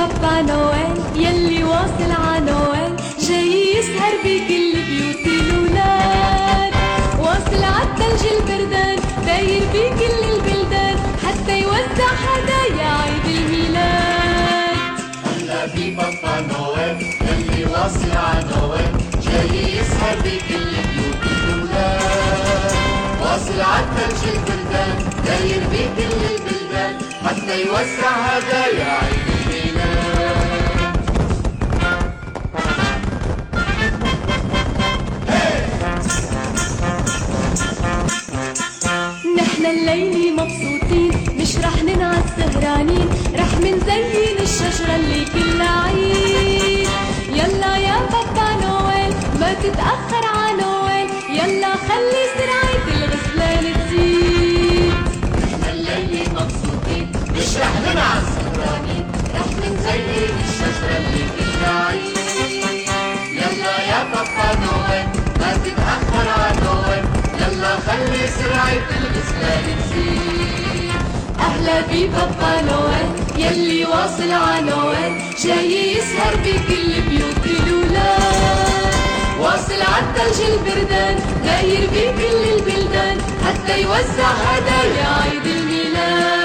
ببابا نويل يلي واصل ع نويل، جاي يسهر بكل بيوت الولاد. واصل عالثلج البردان، داير بكل البلدان، حتى يوزع هدايا عيد الميلاد. هلا ببابا نويل يلي واصل ع نويل، جاي يسهر بكل بيوت الولاد. واصل عالثلج البردان، داير بكل البلدان، حتى يوزع هدايا عيد الميلاد. نحن الليلة مبسوطين، مش رح ننعس سهرانين، رح منزين الشجرة اللي كلها عيد. يلا يا بابا نويل ما تتأخر ع نويل، يلا خلي سرعة الغزلان تزيد. نحن الليلة مبسوطين، مش رح ننعس سهرانين، رح منزين الشجرة اللي كلها عيد. يلا يا بابا نويل ما تتأخر ع نويل، يلا خلي سرعة الغزلان تزيد. أهلا ببابا نويل يلي واصل ع نويل، جاي يسهر بكل بيوت الولاد. واصل عالثلج البردان، داير بكل البلدان، حتى يوزع هدايا عيد الميلاد.